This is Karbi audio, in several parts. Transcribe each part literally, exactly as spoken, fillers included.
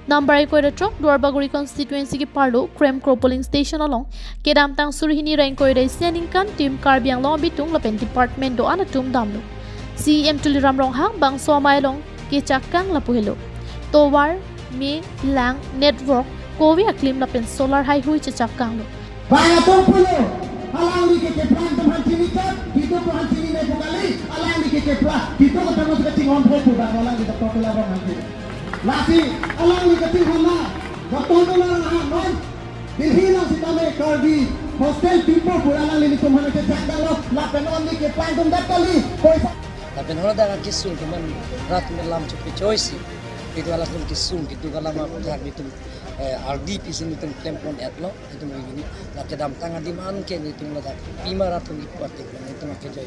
Number ingkoi ra throk Duarbagori constituency keparlo Kremkro polling station along kedamtang suri hini ra ingkoi ra isi aningkan Team Karbi Anglong abitung lapen department do-an atum damlo. C E M Tuliram Ronghang bangso amei along kechakang lapu helo. Tovar, me, lang, network, kove aklim lapen solar haihui chechakanglo. Bang atum pulo, alangli ke keplang atum aphan chini chot, kiduk aphan chini ne pu kali, alangli ke keplang, kiduk atum aphan chini on thai pu dak alangli ke popular abang aphan chini. Lasi, alangli ke chini hana, Doctor Tuliram Ronghang non, Delhi along sitame Karbi hostel pipo pu alangli nelitum aphan chechakanglo, lapen only keplang atum dak kali, poisa. Lapen hala dak kesung teman rat melam chopi choisi, itu alam kesung, itu alam apa dak nelitum, eh, R D P si nelitum klem pon etlo. Itum ini, la kedamtang adim an ke nelitum ladak pima ra atum ipu ateng pen nelitum ke joi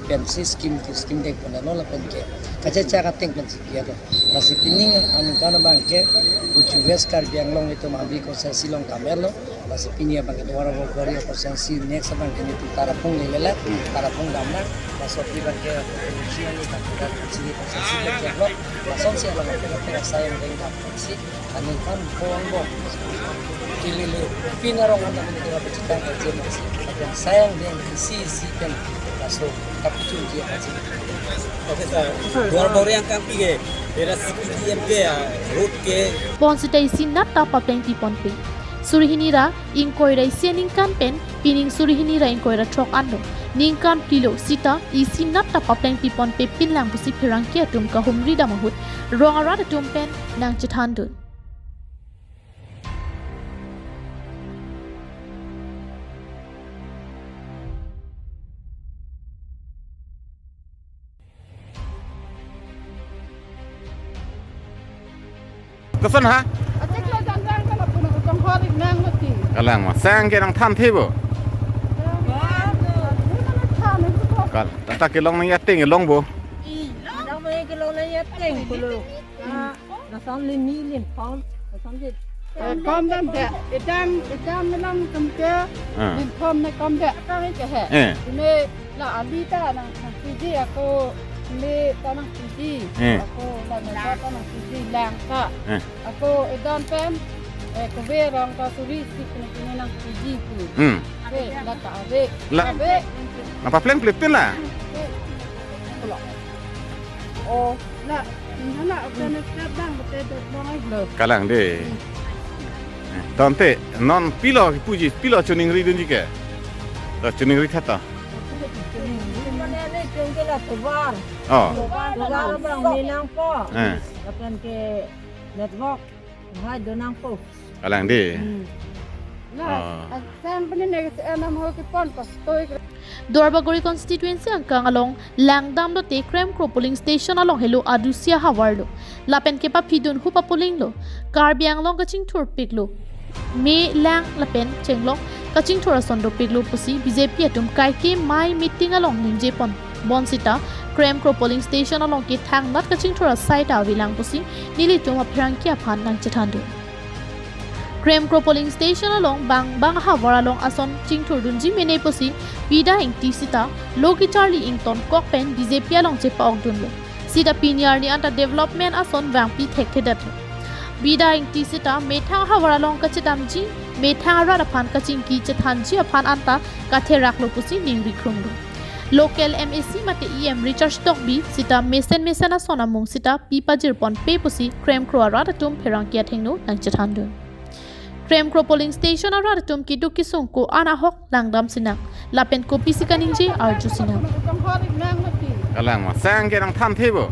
pensi scheme, scheme dengpon lo lapen ke kachechak ateng pensi kiya do. Lasi pining aningkan abang ke uchu West Karbi Anglong itum ambi konsensi along kamerlo. Lasi pini abang ke Duarbagori konsensi next abang ke nelitum Tarapung le mela, Tarapung damna. Laso pi abang ke uchu ani abang ke sini konsensi le kemlo. Lasonsi alam ke sayang dengdam pensi. Aningkan bong bong. Kilili. Pini arong anda menjadi apa cita kerja masih. Tapi yang sayang dia yang isi isi kan. Laso kapichun dia masih. Oke, sir. Duarbagori angkang pi ke. Daerah C P D M ke ya, road ke. Bonsita isi nat ta papleng tipon pe. Suri hini ra ingkoi ra isi aningkan pen pining suri hini ra ingkoi ra throk anlo. Ningkan phli lo sita isi nat ta papleng tipon pe pinlang pusi pherangke atum kahumri dam ahut rong arat atum pen nangchethandun. Koson ha? Atik lo janjang kalau puno utang horik nang mati. Kalang ma. Sang ke nangthan the bo. Kal, tata kelong nangji ateng kelong bo. Nang mai kelong nangji ateng pulo. Ah, lason le ni lin phom, lason le. Eh, kom dam de, edang, edang melang tum ke, ah, lin phom ne kom de, kang ke he. Eh. Ini la ali ta nang, nang P G ako, le ta nang P G. Eh. Ako la na ta nang P G lang ta. Eh. Ako edang pen, eh, kove rong ta suri si kene kene nang P G pu. Hmm. Ave, la ta ave. La. Ave. Nangpapleng plepin la. Ave. Pulo. Oh, la, nana, oke, ne, step bang, betul, betul, bang, eh. Kalang de. Eh, tangte, non pilo puji, pilo choningri dunji ke. To choningri tha to. Mana ne, choningri la tovar. Oh. Tovar bang, me nangpo. Eh. Lapen ke network, hai do nangpo. Kalang de. Hmm. Ah. Duarbagori constituency angkang along langdam lote Kremkro polling station along helo adusia havarlo. Lapen kepaphidun hu papollinglo. Karbi Anglong kachingthurpiklo. Me lang lapen chenglong kachingthur ason dopiklo pusi B J P atum kaike mai meeting along ningje pon. Bonsita Kremkro polling station along ke thangnat kachingthur asai ta avelang pusi nelitum apherangke aphan nangchethandun. Kremkro polling station along bang bang havar along ason chingthurdunji mene pusi Bida Ingti sita lo kecharli ingtonkok pen B J P along chepa-okdunlo. Sita pini arni anta development ason vangpi thekthedetlo. Bida Ingti sita methang havar along kachedamji, methang arat aphan kachingki chethanji aphan anta katheraklo pusi ningri krunglo. Local M A C mate E M Richard Tokbi sita mesen mesen ason amung sita pi pajirponpe pusi Kremkro arat atum pherangke athengno nangchethandun. Kremkro polling station arat atum keduk kesung ko-an ahok langdam sinang. Lapen kopisi kaningje arju sinang. Kalang ma. Sang ke nangthan the bo.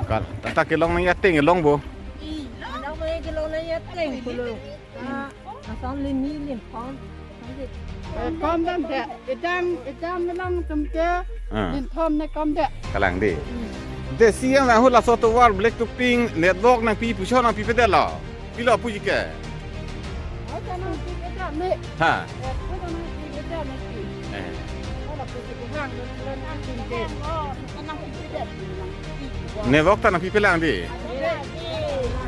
Kal, tata kelong nangji ateng kelong bo. Nang mai kelong nangji ateng pulo. Ah, lason le ni lin phom. Eh, kom dam de, edang, edang melang tum ke, ah, lin phom ne kom de. Kalang de. Hmm. De si yang laho laso tovar black to pink network nangpi puson nangpipedet lo. Pilo puji ke. Oh, ta nangpipedet ne. Ha. Eh, ta nangpipedet ne pi. Eh. Oh, la puji ke hang, lo nang tum ke. Network ta nangpipelang de.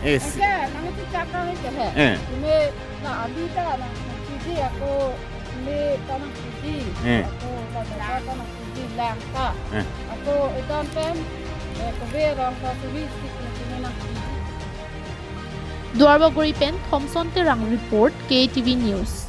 Yes. Ake, nang si chakang ake he. Eh. Ini la abi ta nang P G ako, ini ta nang P G. Eh. Ako la ta ta nang P G lang ta. Eh. Ako edon pen, eh, Kove rong ko suvi sik na kini nang. Duarbagori pen Thomson Terang report, K T V News.